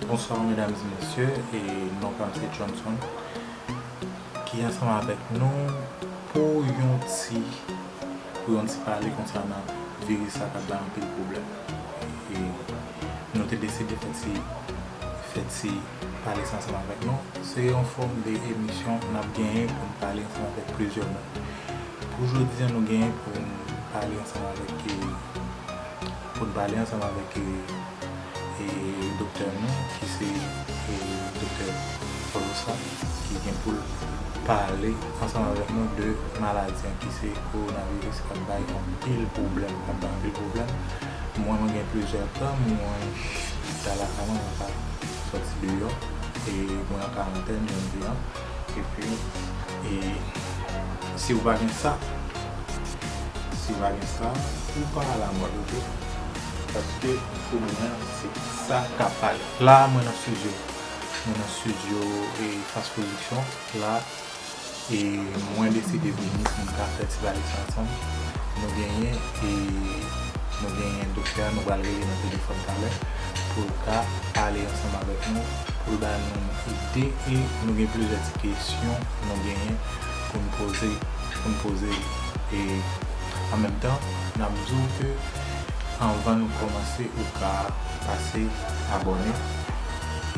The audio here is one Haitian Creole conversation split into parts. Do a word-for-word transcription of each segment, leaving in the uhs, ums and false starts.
Bonswa medam e mesye, e non pa m se Johnson, ki ansanm avèk nou pou yon ti, pou yon ti pale konsènan viris sa k ap bay anpil pwoblèm. E nou te deside fè ti, fè ti pale sa ansanm avèk nou. Se yon fòm de emisyon n ap genyen pou n pale ansanm avèk plizyè moun. Pou jodi a, nou genyen pou n pale ansanm avèk, e, pou n pale ansanm avèk, e, e, doktè nou, ki se, e, doktè Folosa, ki gen pou l pale ansanm avèk nou de maladi an, ki se kowonaviris, k ap bay anpil pwoblèm, k ap bay anpil pwoblèm. Mwen, mwen gen plizyè tan, mwen chita lakay mwen, mwen pa sòti deyò, e mwen an karantèn, jan m di an. Epi, e, si w pa gen sa, si w pa gen sa, ou pa alamòd, oke? Paske kounye a, se sa k ap pale. La, mwen nan estidyo. Mwen nan estidyo, e, Fas Pwodiksyon. La, e, mwen deside vini pou n ka fè ti pale sa ansanm. Nou genyen, e, nou genyen doktè a, nou pral rele nan telefòn talè pou l ka pale ansanm avèk nou, pou l ba nou ide, e nou gen plizyè ti kesyon nou genyen pou n poze, pou n poze li. E an menm tan, n ap di w ke anvan nou kòmanse, ou ka pase abòne,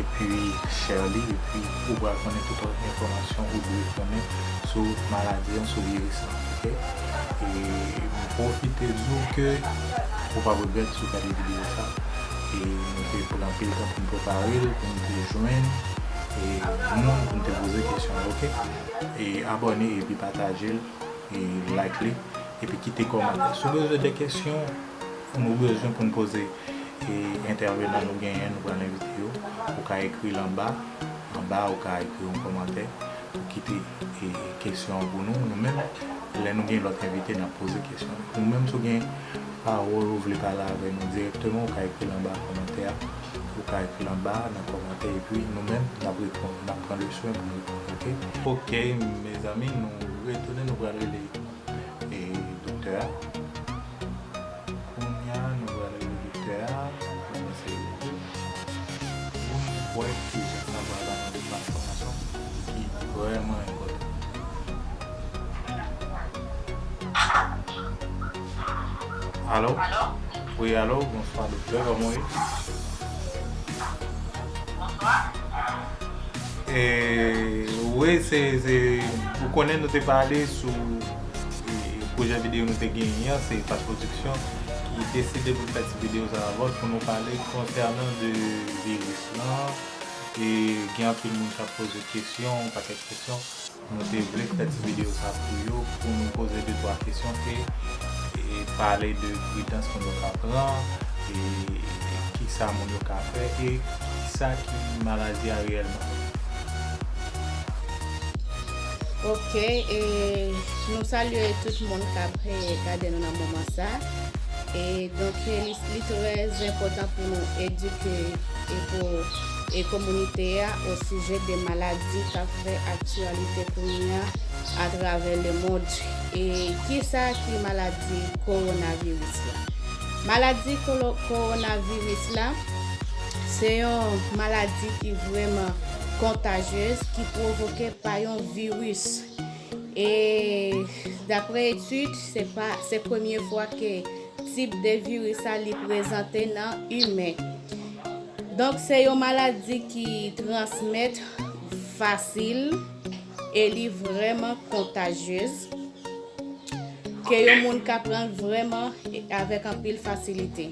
epi share li, epi ou pral konnen tout lòt enfòmasyon ou dwe konnen sou maladi an, sou viris lan, oke? E m pwofite di w ke ou p ap regrèt si w gade videyo sa. E nou te pran anpil tan pou n prepare l, pou n te jwenn, e, moun pou n te poze kesyon yo, oke? E abòne epi pataje l, e like li, epi kite kòmantè. Si w bezwen de kesyon, nou bezwen pou n poze, e, entèvenan nou genyen, nou pral envite yo. Ou ka ekri l anba, anba, ou ka ekri yon kòmantè, ou kite, e, kesyon an pou nou. Nou menm, lè nou gen lòt envite, n ap poze kesyon. Ou menm, si w gen pawòl ou vle pale avè nou dirèkteman, ou ka ekri l anba kòmantè a. Ou ka ekri l anba nan kòmantè, epi nou menm, n ap reponn, n ap pran le swen pou n reponn, oke? Oke, mezanmi, nou retounen, nou pral rele, e, doktè a. Kounye a, nou pral rele doktè a, nou pral ese rele l pou n wè kijan sa pral ba nou de enfòmasyon ki vrèman enpòtan. Alo? Alo? Wi, alo, bonswa, doktè, kòman w ye? Bonswa. E, wi, se, se, ou konnen nou te pale sou, e, pwojè videyo nou te genyen an, se Fas Pwodiksyon ki deside pou n fè ti videyo sa avè w pou nou pale konsènan de viris lan. E gen anpil moun k ap poze kesyon, yon pakèt kesyon. Nou te vle fè ti videyo sa pou yo, pou nou poze de twa kesyon ke, e, pale de pridans moun yo ka pran, e, e kisa moun yo ka fè, e kisa ki maladi a reyèlman. Ok, e nou salye tout moun k ap, e, gade nou nan moman sa. E donk, e, li, li trè enpòtan pou nou edike e pou, e kominite a osijè de maladi k ap fè aktyalite kounye a atravè lemond. E kisa ki maladi kowonaviris la? Maladi kolo-, kowonaviris la, se yon maladi ki vrèman kontajyez, ki pwovoke pa yon viris. E daprè etid, se pa, se premye fwa ke tip de viris sa li prezante nan imen. Donk, se yon maladi ki transmèt fasil e li vrèman kontajyez, ke yon moun ka pran l vrèman avèk anpil fasilite.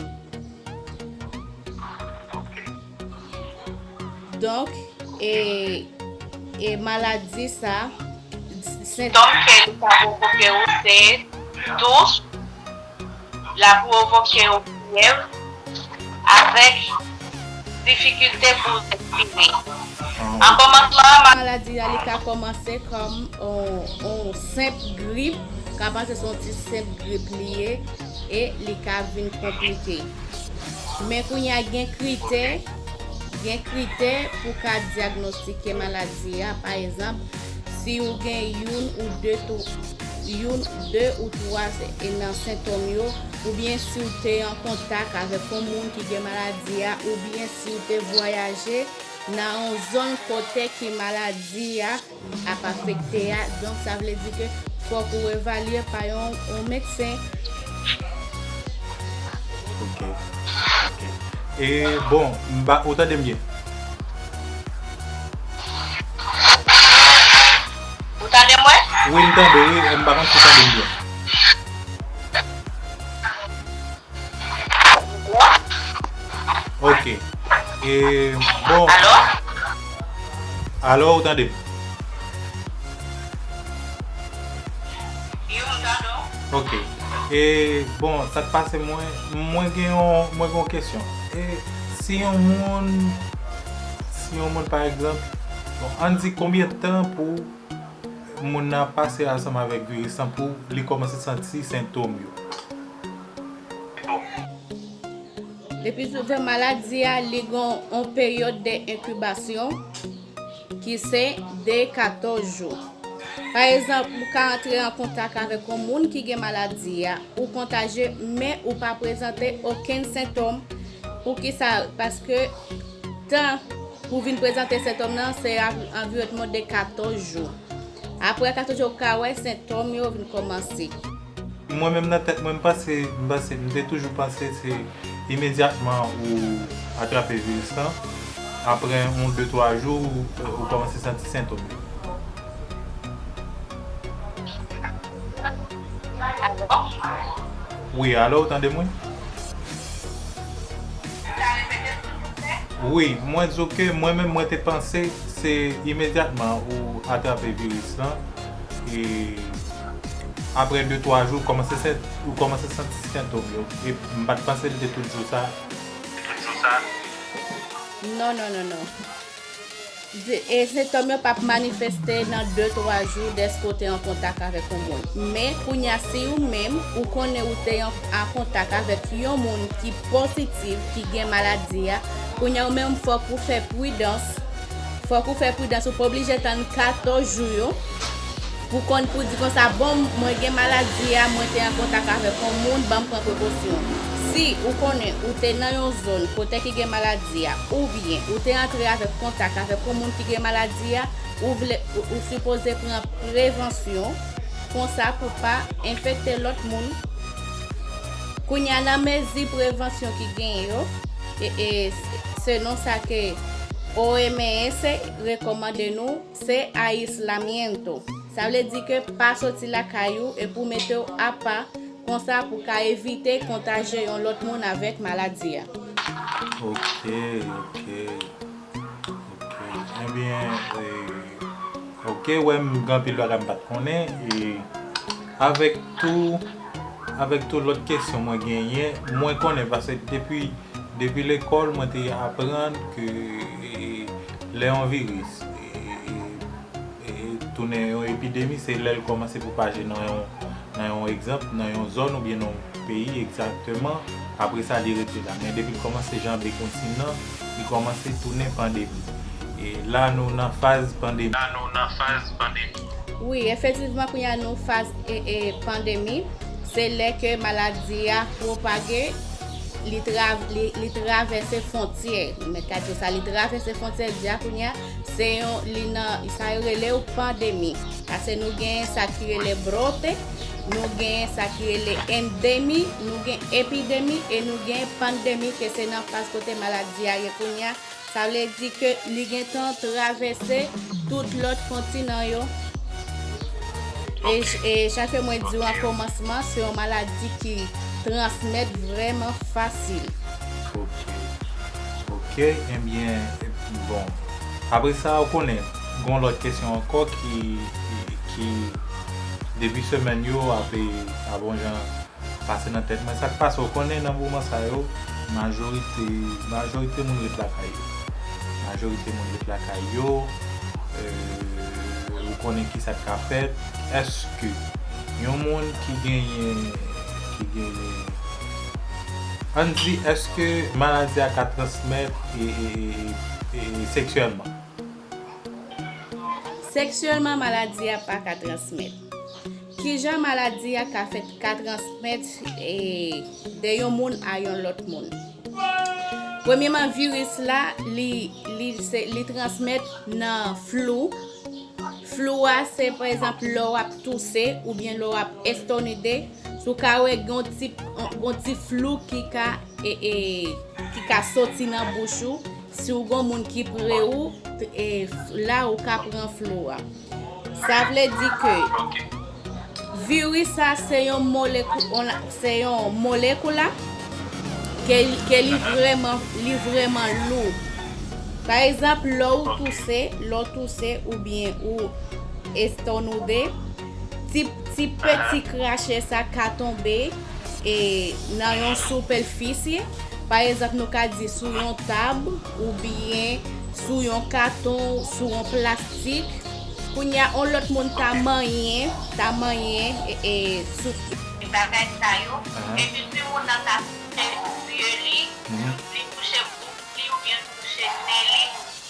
Donk, e, e maladi sa, se... Donk, ke li ka pwovoke w se tous, l ap pwovoke w fyèv avèk difikilte pou respire. An kòmansman, ma- Maladi a, li ka kòmanse kòm on, on senp grip, ka panse se on ti senp grip li ye, e li ka vin konplike. Men kounye a gen kritè, Gen kritè pou ka dyagnostike maladi a. Pa egzanp, si w gen youn ou de tou, youn, de ou twa se- e nan sentòm yo, oubyen si w te an kontak avèk yon moun ki gen maladi a, oubyen si w te vwayaje nan yon zòn kote ki maladi a ap afekte a, donk sa vle di ke fòk ou evalye pa yon, yon medsen. Ok. Ok. E bon, m pa, ou tande m byen? Ou tande mwen? Wi, m tande, wi, m pa konn si w tande m byen. Ok. E bon. Alo? Alo, ou tande m? Wi, m tande w. Ok. E bon, sa k pase mwen, mwen gen yon, mwen gen yon kesyon. E si yon moun, si yon moun pa egzanp, bon, ann di konbyen tan pou moun nan pase ansanm avèk viris lan pou li kòmanse santi sentòm yo? Depi souvan maladi a, li gen yon peryòd de enkibasyon ki se de katòz jou. Pa egzanp, ou ka antre an kontak avèk yon moun ki gen maladi a, ou kontajye, men ou pa prezante okenn sentòm. Poukisa? Paske tan pou vin prezante sentòm nan se anviwònman de katòz jou. Apre katòz jou, ou ka wè sentòm yo vin kòmanse. Mwen menm nan tèt mwen, m panse, m panse, m te toujou panse se imedyatman ou atrape viris lan, apre yon de twa jou, ou, ou kòmanse santi sentòm yo. Wi, alo, ou tande m, wi? Wi, mwen di w ke mwen menm mwen te panse se imedyatman ou atrape viris lan, e apre de twa jou ou kòmanse, ou kòmanse santi sentòm yo. E m pa t panse li te tout jou sa. Tout jou sa. Non, non, non, non. E sentòm yo p ap manifeste nan de twa jou dèske w te an kontak avèk yon moun. Men, kounye a, si ou menm, ou konnen ou te an, an kontak avèk yon moun ki pozitif, ki gen maladi a, kounye a, ou menm, fòk ou fè pridans. Fòk ou fè pridans, ou pa oblije tann katòz jou yo. Pou konn pou di konsa, bon, mwen gen maladi a, mwen te an kontak avèk yon moun, ban m pran prekosyon. Si ou konnen ou te nan yon zòn kote ki gen maladi a, oubyen ou te antre avèk kontak avèk yon moun ki gen maladi a, ou vle, ou, ou sipoze pran prevansyon, konsa pou pa enfekte lòt moun. Kounye a nan mezi prevansyon ki genyen yo, e, e selon sa ke O M S rekòmande nou, se aislamiento. Sa vle di ke pa soti lakay ou epi w mete w apa, konsa pou ka evite kontajye yon lòt moun avèk maladi a. Ok, ok. Ok. Ebyen, e, ok, wè m gen anpil bagay m pa t konnen. E avèk tou, avèk tou lòt kesyon mwen genyen, mwen konnen paske depi, depi lekòl mwen te aprann ke, e, lè yon viris, e, e, tounen yon epidemi, se lè l kòmanse pwopaje nan yon, nan yon egzanp, nan yon zòn oubyen nan yon peyi egzakteman. Apre sa, li rete la. Men depi l kòmanse janbe kontinan, li kòmanse tounen pandemi. E la, nou nan faz pandemi. La, nou nan faz pandemi. Wi, efektivman, kounye a nou faz e, e, pandemi. Se lè ke maladi a pwopage, li, tra, li, li travèse fwontyè. Mwen ka di w sa, li travèse fwontyè, di a kounye a, se yon, li nan, sa yo rele yon pandemi. Paske nou gen sa ki rele brote, nou gen sa ki rele endemi, nou gen epidemi, e nou gen pandemi, ke se nan faz kote maladi a ye kounye a. Sa vle di ke li gentan travèse tout lòt kontinan yo. E, e jan ke mwen di w an kòmansman, se yon maladi ki transmèt vrèman fasil. Ok. Ok, ebyen, bon. Apre sa, ou konnen, gen yon lòt kesyon ankò ki, ki, ki depi semèn yo ap, ap yon jan pase nan tèt mwen. Sa k pase, ou konnen nan moman sa yo, majorite, majorite moun ret lakay yo. Majorite moun ret lakay yo. E, ou konnen ki sa k ka fèt. Èske yon moun ki genyen, ki genyen, Ann di, èske maladi a ka transmèt e, e, e, e seksyèlman? Seksyèlman, maladi a pa ka transmèt. Kijan maladi a ka fèt ka transmèt e, de yon moun a yon lòt moun? Premyeman, viris la, li, li, se, li transmèt nan flou. Flou a, se pa egzanp lè w ap touse oubyen lè w ap estonide. Si w ka wè gen yon ti, yon ti flou ki ka, e, e, ki ka soti nan bouch ou. Si w gen yon moun ki pre ou, e, la ou ka pran flou a. Sa vle di ke viris sa se yon molekou, se yon molekoula ke, ke li vrèman, li vrèman lou. Pa egzanp, lè w touse, lè w touse oubyen ou estonoude, ti, ti peti krache sa ka tonbe e, nan yon sipèfisi, pa egzanp, nou ka di sou yon tab oubyen sou yon katon, sou yon plastik. Kounye a, yon lòt moun ta manyen, ta manyen e, e, sou. Bagay sa yo, epi si moun nan ta touche zye li, li touche bouch li oubyen touche nen li,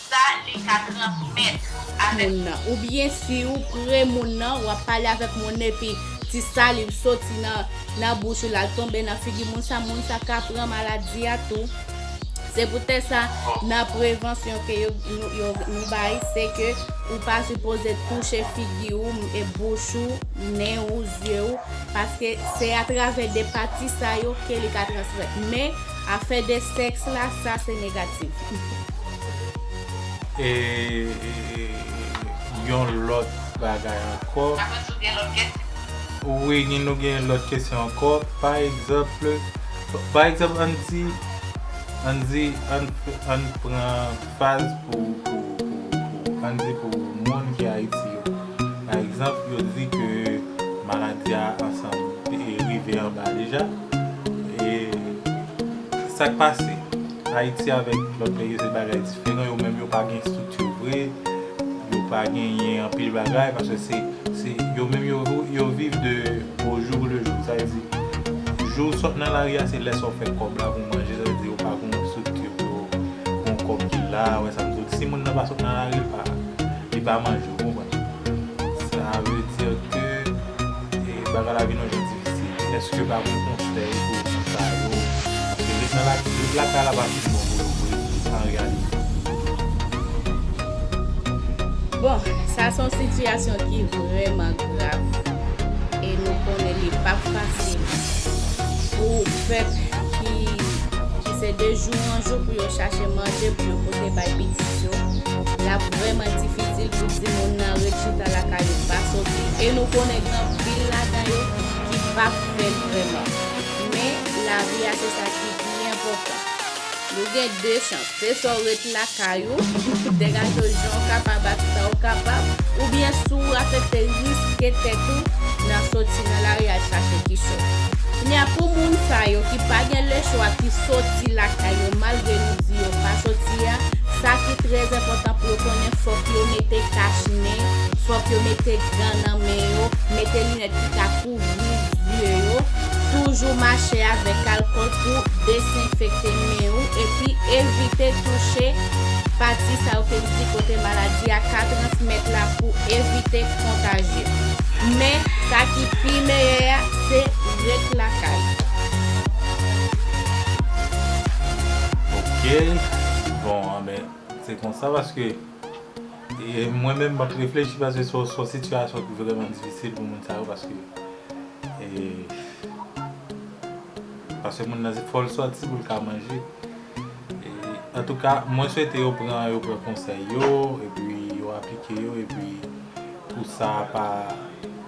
sa li ka transmèt avèk moun nan. Oubyen si ou pre moun nan, w ap pale avèk moun epi ti saliv soti nan, nan bouch ou, l al tonbe nan figi moun sa, moun sa ka pran maladi a tou. Se poutèt sa, nan prevansyon ke yo, nou, yo, nou bay, se ke ou pa sipoze touche figi ou, e bouch ou, nen ou, zye ou, paske se atravè de pati sa yo ke li ka transmèt. Men, afè de sèks la, sa se negatif. E, e, e, yon lòt bagay ankò. Wi, gen, nou gen lòt kesyon ankò. Pa egzanp, pa egzanp, ann di, ann di, ann, ann pran faz pou, pou, pou, pou, ann di pou moun ki Ayiti yo. Pa egzanp, yo di ke maladi a ansanm e rive anba deja. E sa k pase? Ayiti avèk lòt peyi se bagay diferan. Yo menm yo pa gen estrikti vre, yo pa genyen anpil bagay, paske se, se, yo menm yo, yo viv de au jour le jour. Sa vle di, jou w sot nan lari a, se lè sa w fè kòb la pou w manje. Sa vle di, yo pa gen yon estrikti pou yo gen yon kòb ki la, wè sa m di w. Si moun nan pa sot nan lari, li pa, li pa manje, ou konprann? Sa vle di ke, e, bagay la vin yon jan difisil. Èske pa gen konsèy pou moun sa yo? Paske ret nan la, ret lakay la pa fin bon pou yo vre, an reyalite. Bon, sa se yon sitiyasyon ki vrèman grav. E nou konnen li p ap fasil pou pèp ki, ki se de jou an jou pou yo chache manje, pou yo pote bay pitit yo. L ap vrèman difisil pou timoun nan ret chita lakay yo, pa soti. E nou konnen gen anpil ladan yo ki p ap fè l vrèman. Men, lavi a se sa ki pi enpòtan. Nou gen de chans. Se swa w ret lakay ou, degaje w jan w kapab ak sa w kapab, oubyen si w aksepte riske tèt ou nan soti nan lari al chache kichòy. Kounye a, pou moun sa yo ki pa gen lechwa, ki soti lakay yo malgre nou di yo pa soti a, sa ki trè enpòtan pou yo konnen, fòk yo mete kach nen, fòk yo mete gan nan men yo, mete linèt ki ka kouvri zye yo, toujou mache avèk alkòl pou dezenfekte men ou, epi evite touche pati sa yo ke m di kote maladi a ka transmèt la pou evite kontajye. Men, sa ki pi meyè a, se ret lakay. Ok. Bon, anben, se konsa paske, e, mwen menm, m ap reflechi paske se, se yon sitiyasyon ki vrèman difisil pou moun sa yo paske, e, paske moun nan, se fò l sòti pou l ka manje. E, antouka, mwen swete yo pran, yo pran konsèy yo, epi yo aplike yo, epi pou sa pa,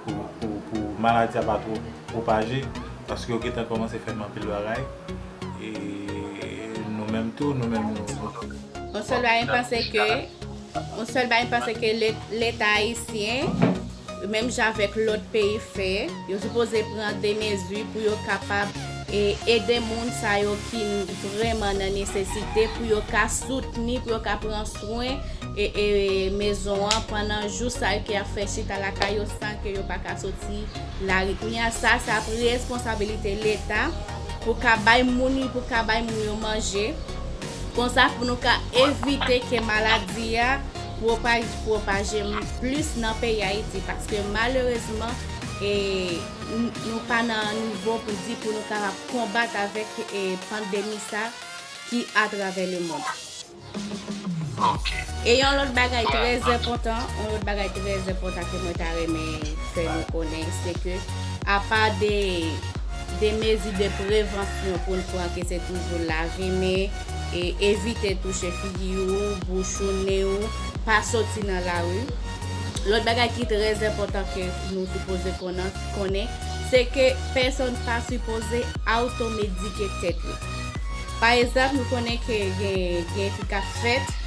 pou, pou, pou maladi a pa twò pwopaje, paske yo gentan kòmanse fè m anpil bagay. E nou menm tou, nou menm nou, nou. Yon sèl bagay m panse ke, yon sèl bagay m panse ke le-, Leta ayisyen, menm jan avèk lòt peyi fè, yo sipoze pran de mezi pou yo kapab, e, ede moun sa yo ki vrèman nan nesesite, pou yo ka soutni, pou yo ka pran swen, e, e, mezon an pandan jou sa yo ke y ap fè chita lakay yo san ke yo pa ka soti lari. Kounye a sa, se ap responsabilite Leta pou ka bay moun li, pou ka bay moun yo manje. Konsa, pou nou ka evite ke maladi a pwopa-, pwopaje plis nan peyi Ayiti, paske malerezman, e, n-, nou pa nan nivo pou di pou nou kapab konbat avèk, e, pandemi sa ki atravè lemonn. E yon lòt bagay trè enpòtan, yon lòt bagay trè enpòtan ke mwen ta renmen fè nou konnen, se ke apa de, de mezi de prevansyon pou n pran, ke se toujou lave men, e evite touche figi w, bouch ou, nen w, pa soti nan lari. Lòt bagay ki trè enpòtan ke nou sipoze konnen, konnen, se ke pèsonn pa sipoze awtomedike tèt li. Pa egzanp, nou konnen ke gen, gen fi k ap fèt,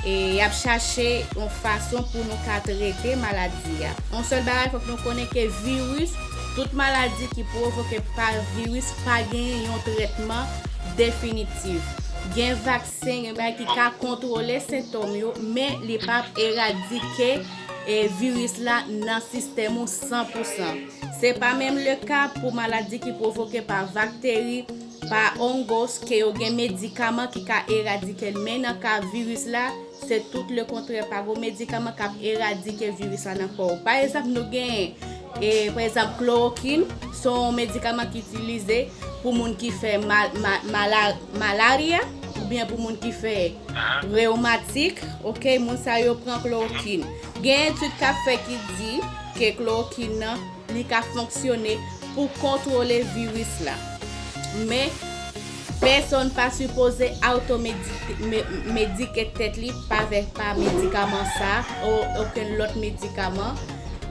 e y ap chache yon fason pou nou ka trete maladi a. Yon sèl bagay, fòk nou konnen ke viris, tout maladi ki pwovoke pa viris, pa gen yon trètman definitif. Gen vaksen, gen bagay ki ka kontwole sentòm yo, men li p ap eradike, e, viris la nan sistèm ou san pou san. Se pa menm le ka pou maladi ki pwovoke pa bakteri, pa hongos, ke yo gen medikaman ki ka eradike l. Men nan ka viris la, se tout le kontrè, pa gen medikaman k ap eradike viris la nan kò w. Pa egzanp, nou gen, e, pa egzanp, klorokin, se yon medikaman ki itilize pou moun ki fè mal-, ma-, mala-, malarya, oubyen pou moun ki fè rewmatik, oke, moun sa yo pran klorokin. Gen etid k ap fè ki di ke klorokin nan, li ka fonksyone pou kontwole viris la. Men, pèsonn pa sipoze awtomedi-, me-, medike tèt li pa vè-, pa medikaman sa, o-, okenn lòt medikaman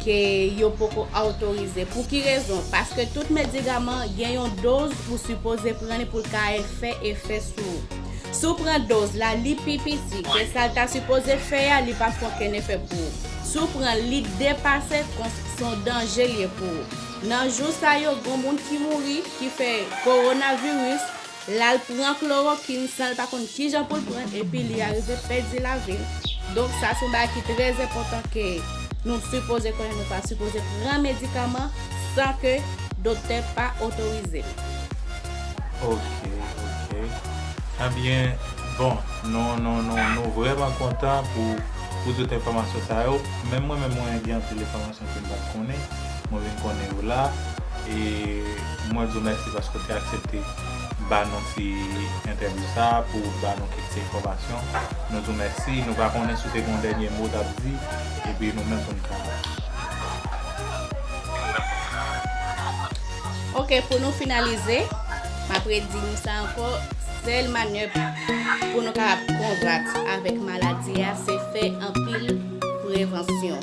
ke yo poko awtorize. Pou ki rezon? Paske tout medikaman gen yon doz ou sipoze pran li pou l ka fè efè sou ou. Si w pran doz la, li pi piti ke sa l ta sipoze fè a, li p ap fè okenn efè pou ou. Si w pran li depase, kon se yon danje l ye pou ou. Nan jou sa yo, gen moun ki mouri, ki fè kowonaviris, l al pran klorokin san l pa konn kijan pou l pran, epi li arive pèdi lavi l. Donk, sa se yon bagay ki trè enpòtan ke nou sipoze konnen, nou pa sipoze pran medikaman san ke doktè pa otorize l. Ok, ok. Ebyen, bon, nou, nou, nou, nou vrèman kontan pou, pou tout enfòmasyon sa yo. Menm mwen, menm mwen gen anpil enfòmasyon ke m pa t konnen. Mwen vin konnen yo la. E mwen di w mèsi paske w te aksepte ba nou ti entèvyou sa a, pou ba nou kèk ti enfòmasyon. Nou di w mèsi. Nou pa konnen si w te gen yon dènye mo w t ap di. Epi nou menm pou n ka. Ok, pou nou finalize, m ap redi nou sa ankò, sèl manyè pou nou kapab konbat avèk maladi a, se fè anpil prevansyon.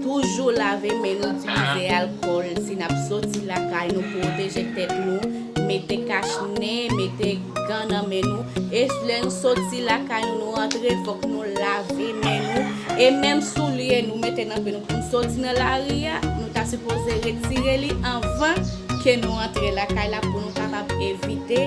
Toujou lave men nou, itilize alkòl, si n ap soti lakay nou, pwoteje tèt nou, mete kach nen, mete gan nan men nou. E lè nou soti lakay nou, nou rantre, fòk nou lave men nou. E menm soulye nou mete nan pye nou pou n soti nan lari a, nou ta sipoze retire li anvan ke nou antre lakay la pou nou kapab evite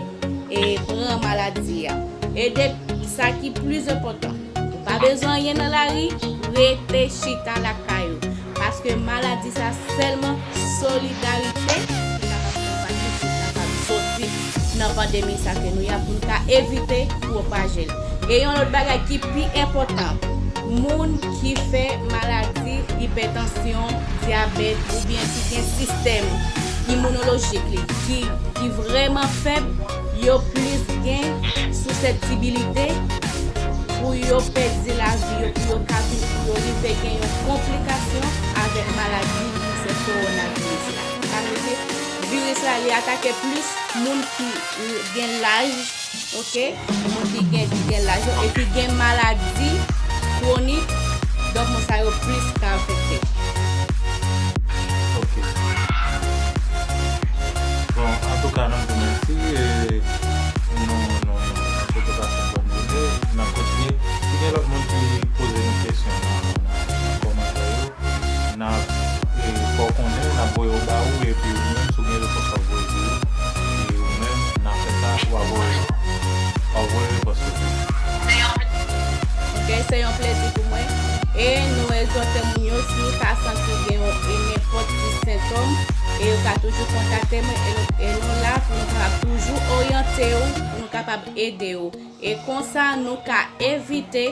e pran maladi a. E de sa ki pli enpòtan, ou pa bezwen anyen nan lari, rete chita lakay ou. Paske maladi sa sèlman solidarite ki kapab konbat li pou n kapab soti nan pandemi sa ke nou ye a, pou n ka evite pwopaje l. E yon lòt bagay ki pi enpòtan, moun ki fè maladi ipètansyon, dyabèt, oubyen ki gen sistèm imenolojik li ki, ki vrèman fèb, yo plis gen siseptibilite pou yo pèdi lavi yo, pou yo ka vin, pou yo rive gen yon konplikasyon avèk maladi ki se kowonaviris la. Sa vle di, viris la, li atake plis moun ki gen laj, ok? Moun ki gen, ki gen laj yo, epi gen maladi kwonik, donk moun sa yo plis ka afekte. Ok. Bon, antouka, nou di w mèsi, e nou, nou, nou, nou swete w pase yon bòn jounen. N ap kontinye. Si gen lòt moun ki poze nou kesyon nan, nan, nan kòmantè yo, n ap, e, fè w konnen, n ap voye yo ba ou, epi ou menm, si w gen repons w ap voye di yo, e ou menm, n ap fè sa, w ap voye, w ap voye repons yo tou. Ok, se yon plezi pou mwen. E nou egzòte moun yo, si w ta santi w gen yon, e nenpòt ti sentòm, e yo ka toujou kontakte mwen, e nou, e nou la pou nou kapab toujou oryante w, pou nou kapab ede w. E konsa, nou ka evite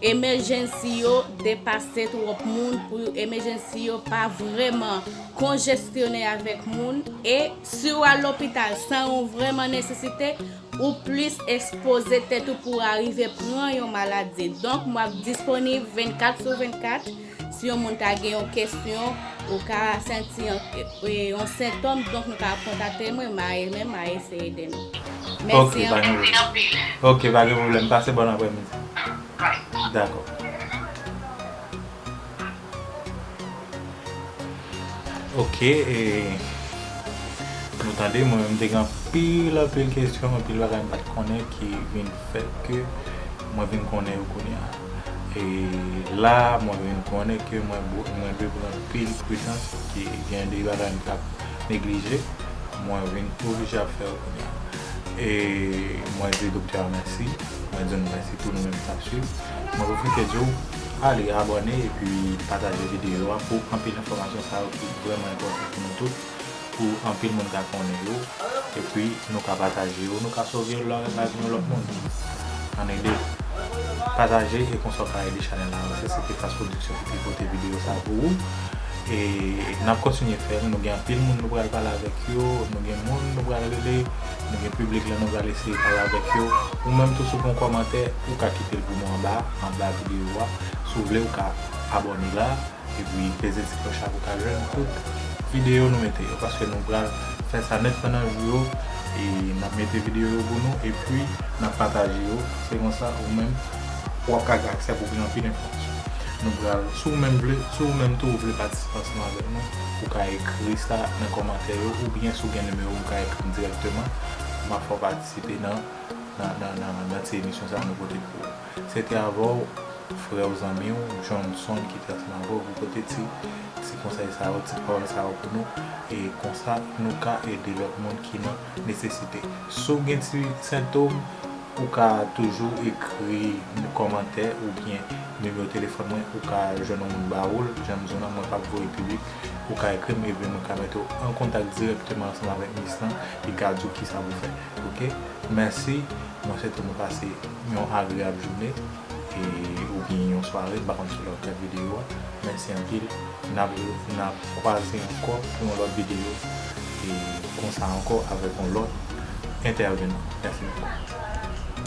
emejensi yo depase twòp moun, pou emejensi yo pa vrèman konjestyone avèk moun. E si w al lopital san yon vrèman nesesite, ou plis ekspoze tèt ou pou w arive pran yon maladi. Donk, m ap disponib vennkat sou vennkat. Si yon moun ta gen yon kesyon, ou ka santi yon, e, yon sentòm, donk nou ka kontakte mwen, m a, mwen, m a eseye ede nou. Mèsi anpil. Ok, pa gen pwoblèm. Pase bòn aprèmidi. Dakò. Ok, e, nou tande, mwen menm te gen anpil, anpil kesyon, anpil bagay m pa t konnen ki vin fè ke mwen vin konnen yo kounye a. E la, mwen vin konnen ke mwen, mwen dwe pran anpil pridans, ke gen de bagay m t ap neglije, mwen vin oblije ap fè yo kounye a. E mwen di doktè a mèsi, mwen di nou mèsi tou nou menm k ap swiv. Mwen pwofite di w, ale abòne epi pataje videyo a pou anpil enfòmasyon sa yo ki vrèman enpòtan pou nou tout, pou anpil moun ka konnen yo, epi nou ka pataje yo, nou ka sove lavi yon lòt moun. Ann ede pataje e konsa w ka ede chanèl la avanse. Se T F A S Production ki te pote videyo sa pou ou. E n ap kontinye fè l. Nou gen anpil moun nou pral pale avèk yo, nou gen moun nou pral rele, nou gen piblik la nou pral eseye pale avèk yo. Ou menm tou si w gen yon kòmantè, ou ka kite l pou nou anba, anba videyo a. Si w vle, ou ka abòne la, epi peze ti klòch la pou w ka jwenn tout videyo nou mete yo, paske nou pral fè sa nèt pandan jou yo, e n ap mete videyo yo pou nou, epi n ap pataje yo. Se konsa, ou menm, w ap ka gen aksè pou gen anpil enfòmasyon. Nou pral, si w menm vle, si w menm tou ou vle patisipe ansanm avèk nou, ou ka ekri sa nan kòmantè yo, oubyen si w gen nimewo m, ou ka ekri m dirèkteman. M ap fè w patisipe nan, nan, nan, nan, nan ti emisyon sa a nou pote pou ou. Se te avè w, frè w, zanmi w, Johnson, ki te ansanm avè w pou pote ti, ti konsèy sa yo, ti pawòl sa yo pou nou. E konsa, nou ka ede lòt moun ki nan nesesite. Si w gen ti sentòm, ou ka toujou ekri yon kòmantè oubyen nimewo telefòn mwen, ou ka jwenn yon moun ba ou l, jan m di w la, mwen p ap voye piblik, ou ka ekri m, epi mwen ka mete w an kontak dirèkteman ansanm avèk mis lan, li ka di w kisa pou fè. Ok? Mèsi, mwen swete nou pase yon agreyab jounen, e, oubyen yon sware, m pa konn si w ap gad videyo a. Mèsi anpil. N ap, n ap kwaze ankò pou yon lòt videyo, e konsa ankò avèk yon lòt entèvenan. Mèsi bokou.